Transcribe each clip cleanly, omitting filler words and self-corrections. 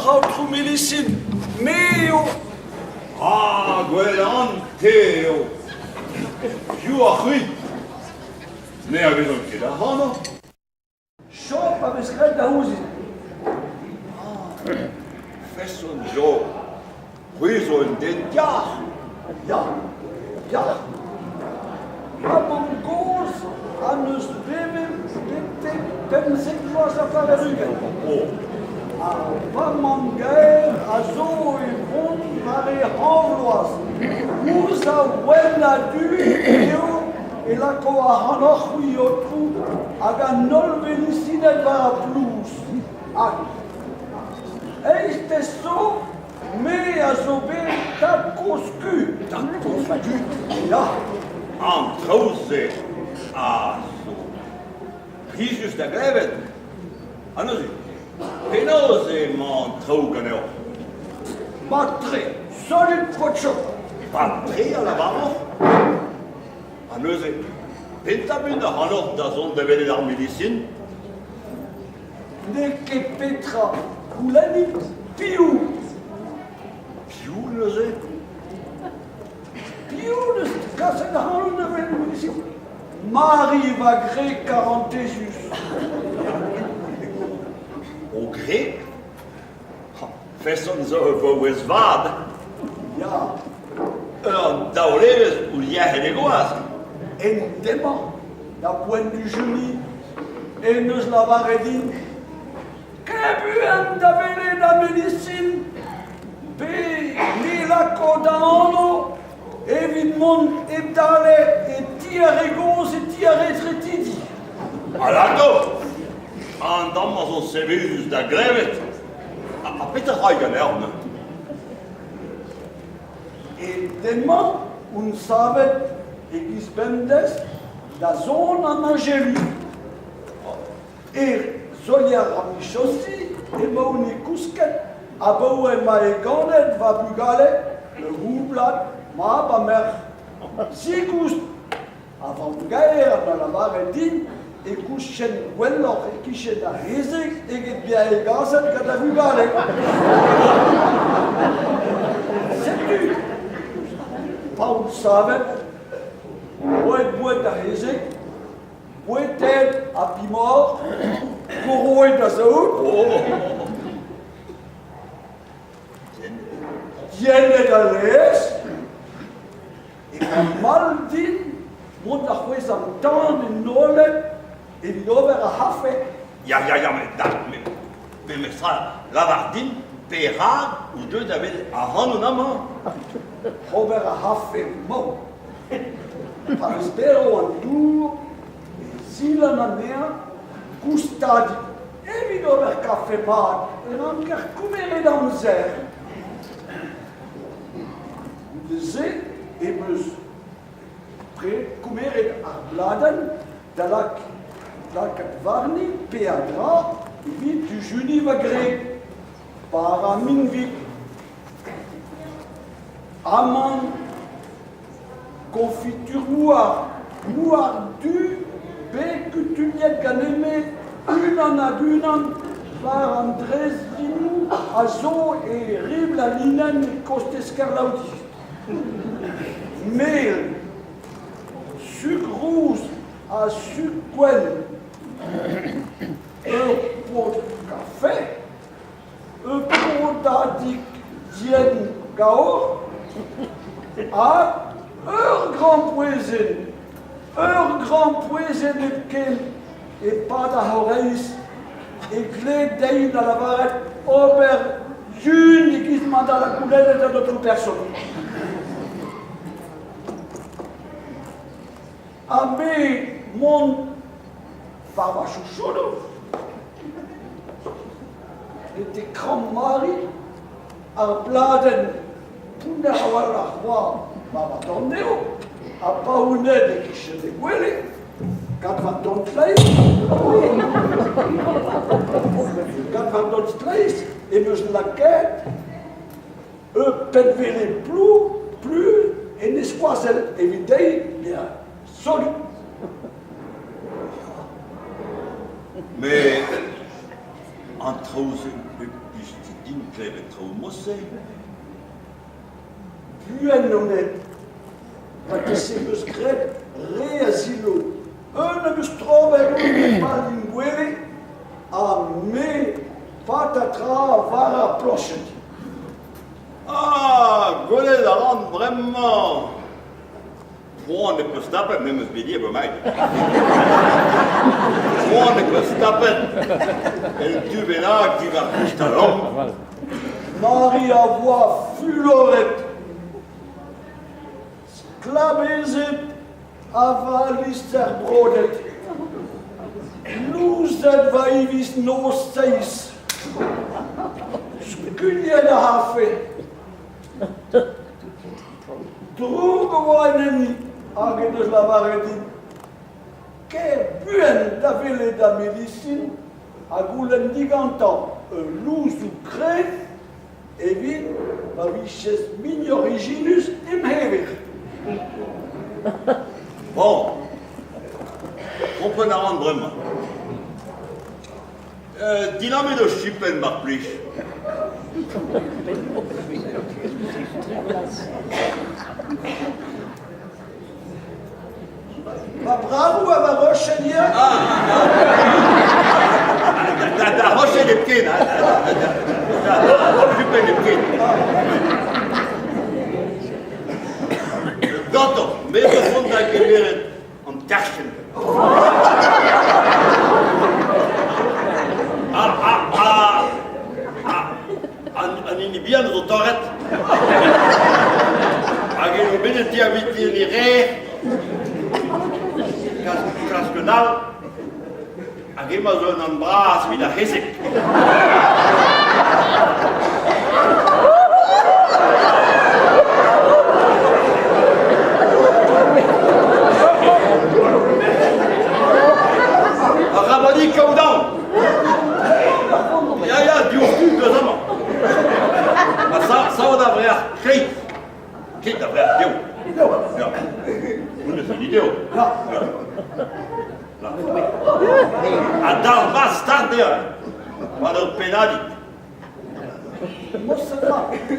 ganeoc'h, aotrou milisin, me eo. Ah, gwelan, te eo. Piv oc'h-c'hwi? Ne anavezan ket ac'hanoc'h. Job a vez graet da ouzhin. Ah, feson Job. C'hwi zo un den yac'h. Ya, yac'h. Ma mamm-gozh a neus bevet betek 15 vloaz ha 80. Oh. Ha va mamm-gaer a zo e vont war he hañvloaz. Ouzh a wenn ha du eo e lako ac'hanoc'h-c'hwi aotrou hag an holl velisined war ar plouz. Hag eizhtez zo, me a zo bet tad-kozh-ku. Tad-kozh-ku? Ya. An traoù-se a zo plijus da glevet. Ha neuze, penaos emañ an traoù ganeoc'h? Mat-tre, solid paotr Mat-tre a lavaroc'h? Ha neuze, petra ac'hanoc'h da zont da welet ar medisin? N'eo ket petra, goulennit piv. Piv neuze? Piv 'neus kaset ac'hanon da welet ar medisin? Mari va gwreg karantezus. Ho gwreg? Feson zo ur vaouez vat. Ya. Ur daolerez ouzh yec'hed e gwaz. En demañ, da poent dujuniñ, en deus lavaret din Kae buan da welet ar medisin pe me lako da anv evit mont hep dale e ti ar re gozh, e ti ar retretidi. Alato! An damm a zo sevezus da glevet. Ha petra 'ray ganeoc'h neuze? E den-mañ on savet e-giz bemdez da zon an Angelus. Er solier amichosi emaon e kousket abaoe ma eo ganet va bugale, ur c'houblad, mab ha merc'h. Zigoust a vamm-gaer a lavare din e kouskjen gwelloc'h e-kichen ar c'hezeg eget bezañ hegaset gant ar vugale. Setu pa on savet, roet boued d'ar c'hezeg, bouetet ha pimoc'h, goroet da saout. Oh. Diennet al laezh, e ra mall din mont da c'hwezhañ tan en oaled evit ober ar c'hafe. Ya, ya, ya, met da, met memestra, lavar din perak out deuet da welet ac'hanon amañ. Ober ar c'hafe 'mañ. Pa vez berv an dour e zilan anezhañ goustadik. Evit ober kafe mat e ranker kemeret amzer. Goude-se em eus kemeret ar bladenn da lakaat warni peadra evit dujuniñ va gwreg, bara minvig, amann, Koñfitur mouar, mouar du bet kutuilhet ganin-me unan hag unan war an drezlinoù a zo e ribl al linenn e kostez Kerlaodi. Mel, sukr rous ha sukr gwenn, ur pod kafe, Ur podadig dienn gaor hag ur grampouezhenn, ur grampouezhenn hepken e-pad ar c'horreiz e gle dezhi da lavaret ober yun e-giz ma da goulennet an aotrou person. Ha me mont war va chouchoudoù betek Kramm-Mari, ar bladenn pounner a-walc'h oa war va dorn dezho, ha pa oun aet e-kichen he gwele, gant va dorn kleiz, gant va dorn kleiz em eus lakaet ur pennwele plu en e skoazell evit dezhi bezañ solut. Met an traoù-se ne blij ket din. klevet traoù mod-se. Buan on aet. Marteze 'm eus graet re a zilo. Un am eus troc'het on e-pad em gwele ha me patatra war ar plañched. Ah, gwelet a ran bremañ. Poan e peus tapet, me 'm eus bet ivez bremaik. Poan e peus tapet en tu bennak diwar goust al lamm. Mari a voa fuloret, sklabezet ha va lister brodet. Louzet va hiviz noz-deiz. Skuilhet ar c'hafe. Droug a oa en enni hag en deus lavaret din ker buan da welet ar medisin ha goulenn digantañ ul louzoù kreñv evit ma vijes muioc'h ijinus em c'heñver. Bon, kompren a ran bremañ. Dilammet ho chupenn, mar plij. Ma bragoù ha ma rochenn ivez. Da rochenn hepken, da chupenn hepken. Gantañ, me zo vont da gemeret an dachenn. An hini bihan zo torret. Hag eo bet e diaviti en e re. Klask un all. Hag emañ zo un an bras evit ar c'hezeg. Arabat kaout aon. Ya, ya, diouzhtu deus amañ. Ha sav da vrec'h kleiz. Ket da vrec'h dev. Ya. Honnezh an ideo. Ya. Ha dalc'hmat start dezhañ war ur pennadig.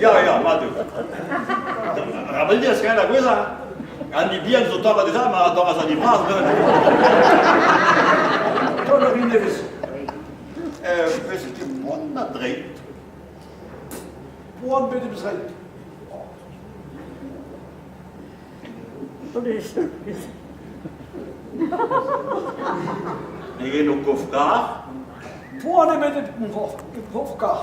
Ya, ya, mat eo. Arabat dit skeudenn da gouezhañ. An hini bihan zo torret dezhañ, ma torras an hini bras bremañ. Taol a rin evezh. Vez ket poan na dreid. Poan bet em zreid. Egen ho kof-kar? Poan ebet em kof-kar.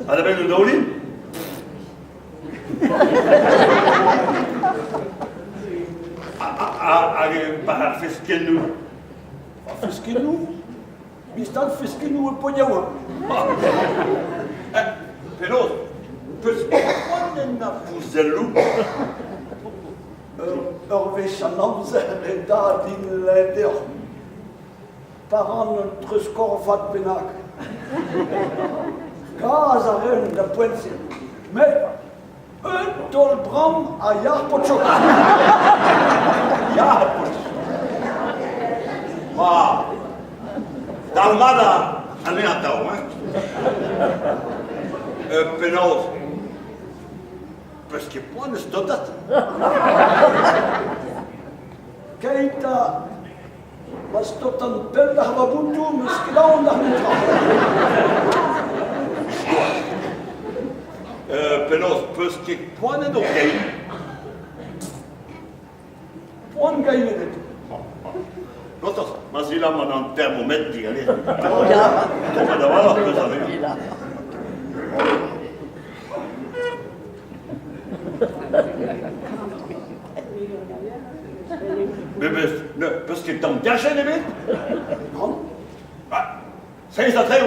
Ha da benn un daoulin? Hag ar feskennoù? Ar feskennoù? Bistal feskennoù e poagnaoù. Penaos peus poan en ar bouzelloù? Ur wech an amzer e da din deoc'h. Pa ran un treuzkorfad bennak. Gaz a ren da poent-se. Met un taol bramm ha yac'h paotr Ya, paotr. Ma, dalc'hmat anezhañ atav, hein. Penaos Peus ket poan eus totat? Keit ha ma stotan pell d'ar ma boutoù, 'meus ket aon d'ar netra. Penaos 'peus ket poan en ho kein? Poan gein ebet. Gortoz, ma zilaman an termometr diganeet. Tommet a-walc'h peus anezhañ. Met ne peus ket tamm dachenn ebet? Nann. Ba, 37.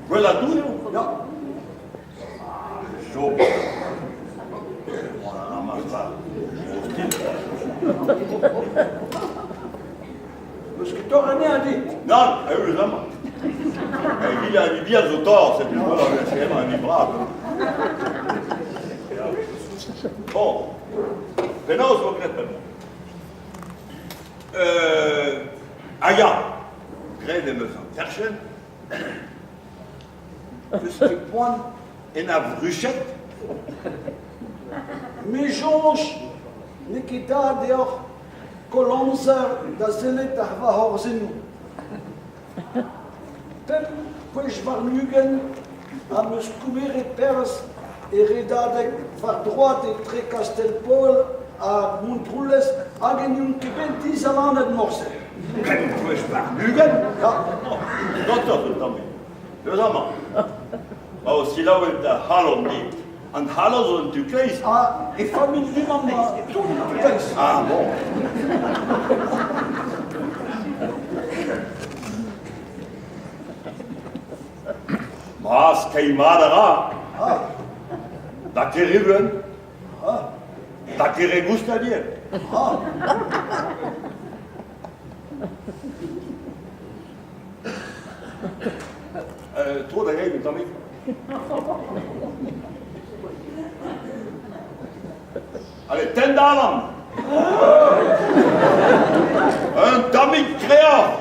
Gwellañ tout eo. Ya. Job. N'eus ket torr anezhañ dit? Nann, eüruzamant. Evit an bihan zo torr, setu emañ an bras. Bon, penaos vo graet bremañ? Ah ya, Graet em eus an terchenn. Peus ket poan en a vruched? Me soñj n'eo ket dav deoc'h koll amzer da sellet àr va horzennoù. Pemp gwech warn-ugent am eus kemeret perzh e redadeg war droad etre Kastell-Paol ha Montroulez hag n'on ket bet dizalanet morse. Pemp gwech warn-ugent? Ya. Doktor un tammig. Deus amañ. Pa o selaouet da c'halon dit. An c'halon zo en tu kleiz. Ah, e familh unan ma tout en tu kleiz. Ah bon. Ma, skeiñ mat a ra. Ah. Da Keruguen. Ah. Da Keregoustad ivez. Ah. Tro da reiñ un tammig. Allez, tenn da alan! Un tammig kreoc'h!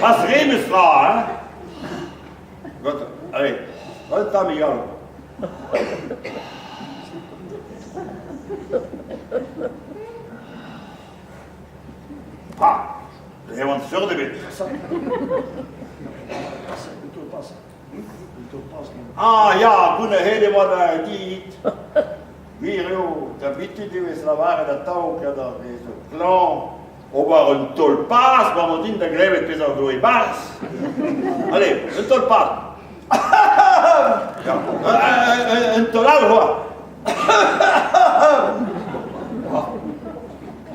Pas re meus tra, hein? Allez, un tammig all. Ha, ne oan seurt ebet. Ah ya, gounezet e oa da dit. Gwir eo, da bitud e vez lavaret atav gant ar re zo klañv ober un taol paz war din da glevet pezh a zo e-barzh. Allez, un taol paz. Ya, un taol all c'hoazh.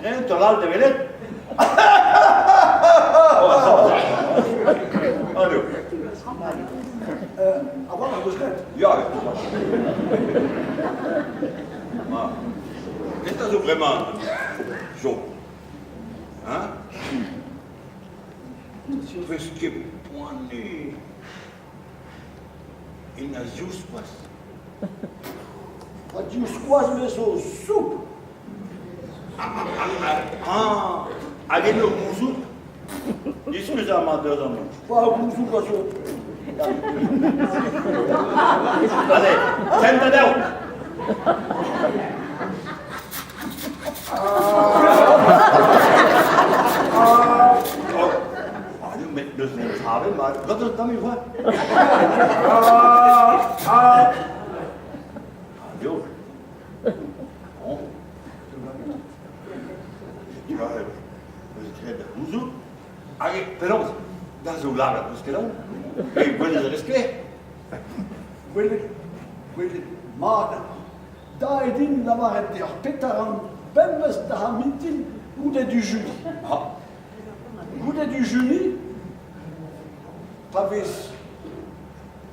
Un taol all da welet. Allô. A-walc'h am eus graet. Ya, Ma. Petra zo bremañ, Jo? Hein? Peus ket poan en a zivskoaz? Va divskoaz-me zo soupl. Ah, hag en ur gouzoug? Diskuizh ma deus amañ. Va gouzoug a zo. Allez, tenn da daou. Ah, met n'eus nemet savet, ma gant un tamm e voa. Ah, eo. Bon. Tu vas, eus graet da gouzout. Hag penaos, da zoulagad n'eus ket aon. E gwelet a rez sklaer. Gwelet, gwelet mat Da eo din lavaret deoc'h petra ran bemdez da mintin goude dujuniñ. Ah. Goude dujuniñ, pa vez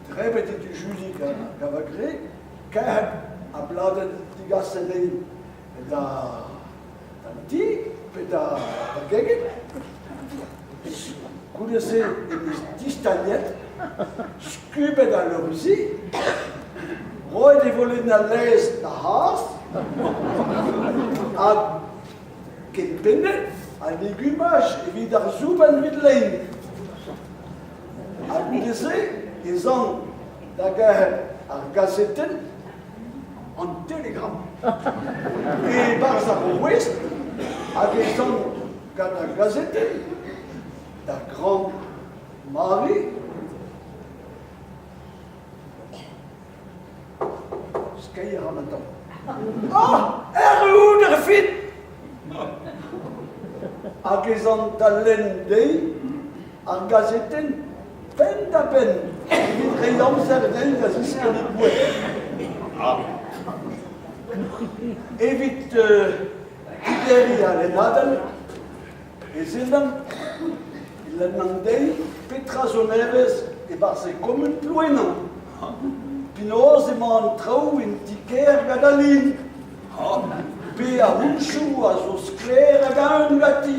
drebet e dujuniñ gant va gwreg, kerc'het a bladenn digaset dezhi da d'an ti pe da gegin. Goude-se e vez distagnet, skubet al leur-zi, roet e volenn al laezh d'ar c'hazh, ha kempennet al legumaj evit ar soubenn evit lein. Ha goude-se ez an da gerc'hat ar gazetenn an Telegram. E-barzh ar rouez hag ez an gant ar gazetenn da Grand Mari. Skeiñ a ran atav. Ah! Erru out er fin! Hag ez an da lenn dezhi ar gazetenn penn-da-benn evit reiñ amzer dezhi da ziskenn he boued. Evit digeriñ al lennadenn ez enan e lennan dezhi petra zo nevez e-barzh e komun Plouenan. Penaos emañ an traoù en ti-kêr gant al lin. Pe ar c'houlzoù a zo sklaer hag eeun ganti.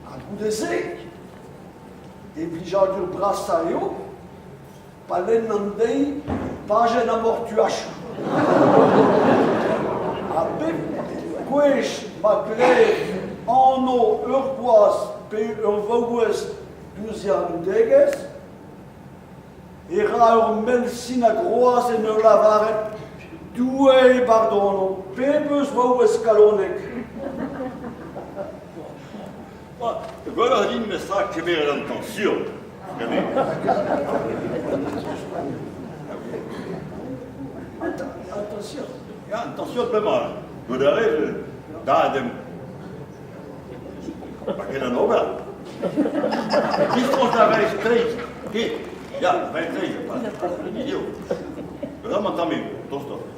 Ha goude-se, e blijadur brasañ eo pa lennan dezhi pajenn an mortuachoù. Ha bep gwech ma klev anv ur gwaz pe ur vaouez diouzh e anaoudegezh e ra ur mell sin a groaz en ur lavaret Doue e bardono, pebezh vaouez kalonek! Gwelloc'h din memestra kemeret an tañsion ganin. Attention. Ya, an tañsion bremañ. Gant ar re, da dem. Pa ket an ober. Distroz da veizh-kreiz. Ket. Ya, veizh-kreiz. Eo. Bremañ tamm eo, tostoc'h.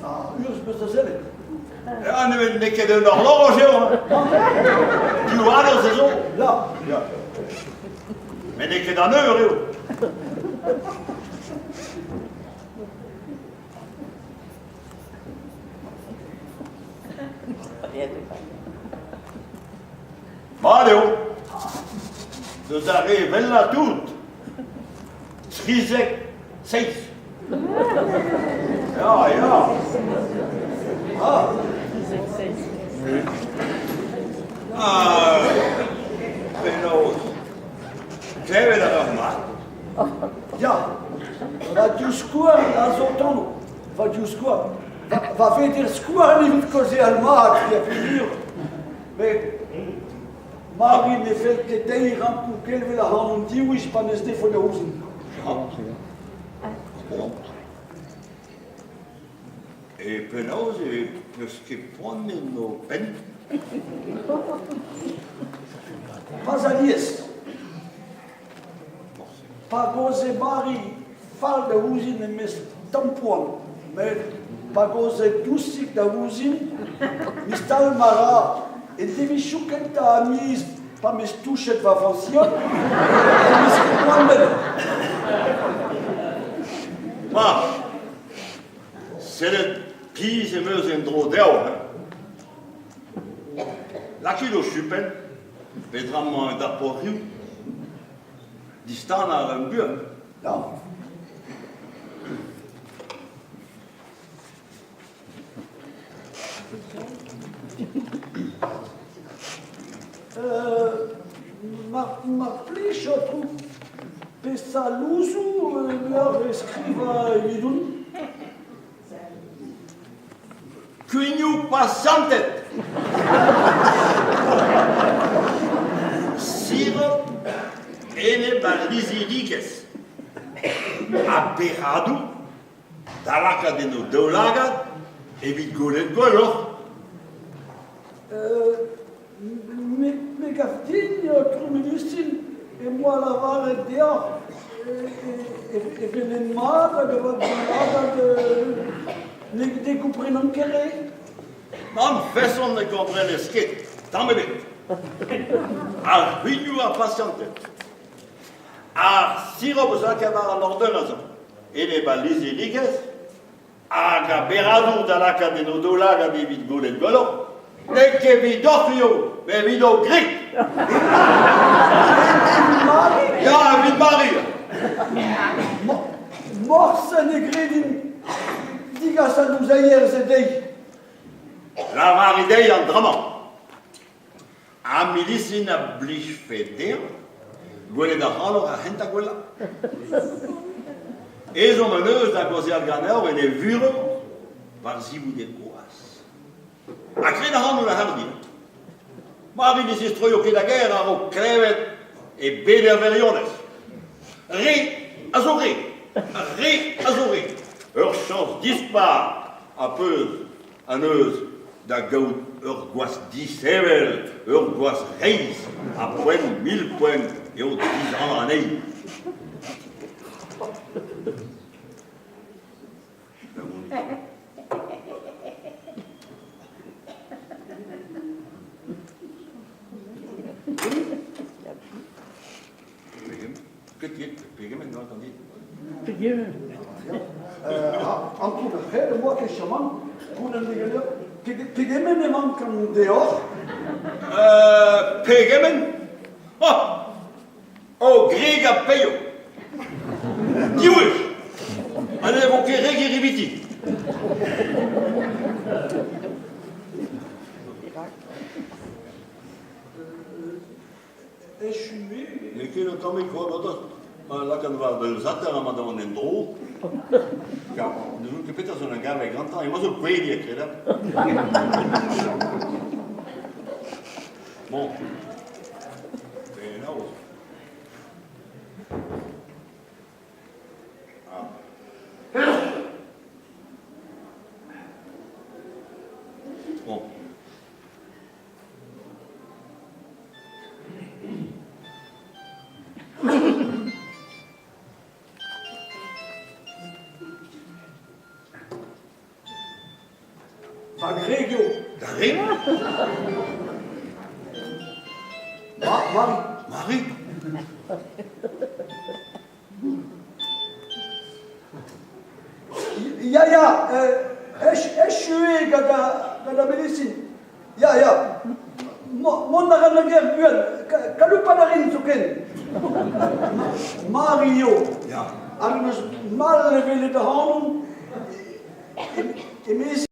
Ah, urzh 'meus da sellet. Ya, n'eo ket un horloge eo. Div adoz ez zo. Ya. Ya. Met n'eo ket an eur eo. Mat eo. Deus ar re wellañ tout. 13 seizh. Ya, ya. Ah. Ah, penaos? Klevet a ran mat. Ya, va divskouarn a zo tanv. Va divskouarn. Va veder skouarn evit kaozeal mat, ya figure. Met Mari ne fell ket dezhi rankout gelvel ac'hanon diwezh pa n'ez defo da ouzhin. E penaos e peus ket poan en ho penn? Pas alies. Pa gaoze Mari fall da ouzhin em eus tamm poan, met pa gaoze dousik da ouzhin, mistal ma ra en devezhioù kentañ a miz pa 'm eus touchet va fañsion, em eus ket poan bet. Ma, sellet pizh em eus en-dro deoc'h. Lakit ho chupenn. Petra emañ d'ar porzhioù? Distanañ a ran buan. Ya. Mar, mar plij, aotrou, peseurt louzoù eo skrivañ evidon? Kuignoù pasianted! Sirop enep al lizidigezh ha beradoù da lakaat en o daoulagad evit gwelet gwelloc'h. Me gav din, aotrou Milisin, em boa lavaret deoc'h e velen mat hag a oa lagad ne gomprenan ket re. Nann, feson ne gomprenez ket, tamm ebet. Ar c'huignoù ar pasianted. Ar sirop eus lakaat war an ordrenañ enep al lizidigezh Hag ar beradoù da lakaat en o daoulagad evit gwelet gwelloc'h, n'eo ket evidoc'h eo, met evit ho gwreg. Evit Mari? Ya, evit Mari. Morse ne gredin digas al louzeier-se dezhi. Lavarit dezhi an dra-mañ. Ar milisin a blijfe dezhañ gwelet ac'hanoc'h ar c'hentañ gwellañ. Ezhomm hon eus da gaozeal ganeoc'h en e vurev war zivout e gwaz. Ha kred ac'hanon ac'hanoc'h Mari ne zistroio ket da gêr a-raok klevet e beder wirionez. Re a zo re, re a zo re. Ur chañs dispar ha peus An eus da gaout ur gwaz disheñvel, ur gwaz reizh, ha poent mil poent eo dizrannañ anezhi. Pegement, ket, ket, pegement, Pegement? Ankounac'haet em boa cheñchamant goulenn diganeoc'h pegement e mankan deoc'h? Pegement? Oh! Oh, greg ha peio! Div wech! Ha ne vo ket re geriviti. Echu eo. N'eo ket un tammig koad ma lakaat war beulzater amañ da vont en-dro. Ya, n'ouzon ket petra zo na galleg gantañ, emañ zo gweliek, kredabl. Bon. Penaos? Ah. Bon. Va gwreg eo. Da wreg? Ma, Mari. Mari? Ya, ya, echu eo gant ar medisin. Ya, ya. Mont a ran da gêr buan. Kaloupat a rin zoken. Mari eo. Ya. Hag 'm eus mall e welet ac'hanon. Emezi.